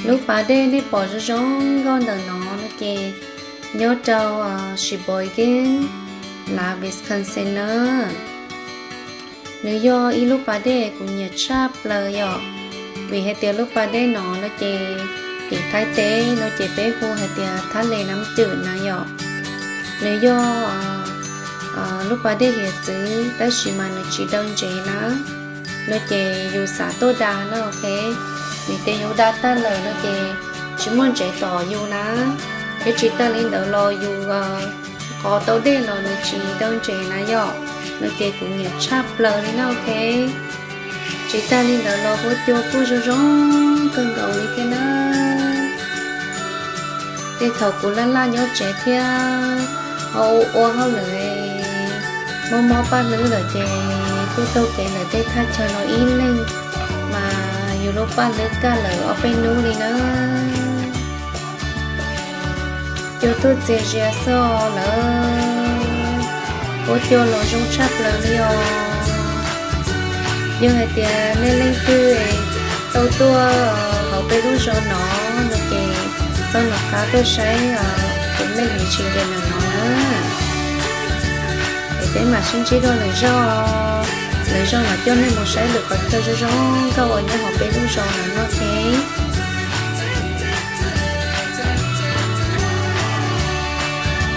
Lub pas dej nej pom zoo zoo nkauj ntawm no no ces nyob rau Sheboygan, Wisconsin na. Nws yog ib lub pas dej kuv nyiam tshaj plaws yom, vim hais tias lub pas dej no no ces tim Thaib teb no ces peb hu hais tias Thab Les Nab Cwm na yom. Nws yog lub pas dej hiav txwv tab sis mas nws tsis daw ntsev na, no ces yus xav tuaj da na, ok, vim tias yus da tag lawm no ces tsis muaj ntsev tom yus na, thiab tsis tag li ntawd los yus qos tau dej los nws tsis daw ntsev na yom, no ces kuv nyiam tshaj plaws li na, ok. Tsis tag li ntawd los huab cua kuj zoo zoo kawg nkaus li thiab na. Tej thaum kuv laj laj nyob tsev thiab ho ua ua hauj lwm, mob mob paj hlwb lawm ces kuj taug kev ntawm tej thaj chaw no ib leeg, mas yus lub paj hlwb kaj lawm ob peb hnub li na. Cua tuaj txias zias xwb lawm, huab cua los zoo tshaj plaws li os. Yog hais tias nej leej twg tau tuaj hauv peb lub zos no no ces txhob nco qab tuaj saib tus lej me tsis nce ntawm no na. Es peb mam sib ntsib dua lwm zaug, lwm zaug mam coj nej mus saib lwm qhov chaw zoo zoo nkauj uas nyob hauv peb lub zos no no, ok.